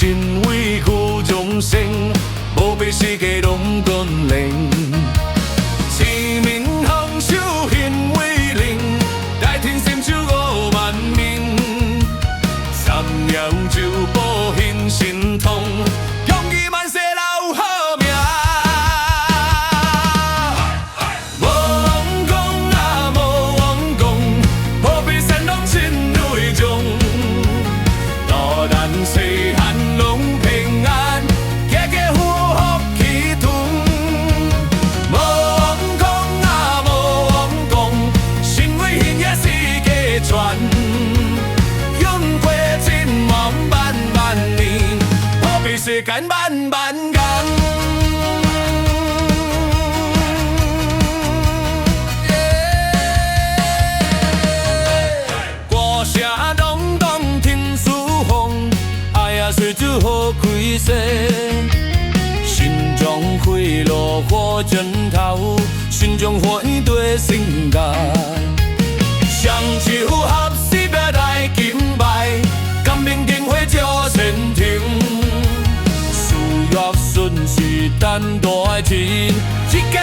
神威護眾生，無比世界攏光靈。齊民恒守顯威靈，代天神手五萬名，三陽九寶顯神通，恭喜萬世留好名。無王公啊，無王公，保庇山東親如中，大咱細漢攏平安，家家戶戶福氣吞。無王公啊，無王公，神威顯赫四界傳，永過千萬萬萬年，保庇世間萬萬人。歌聲咚咚聽四方，愛啊隨主好開勢，心中快樂火枕頭，心中歡喜對性格。雙手合十來敬拜，感恩敬火照前程。事業順遂賺大錢，一家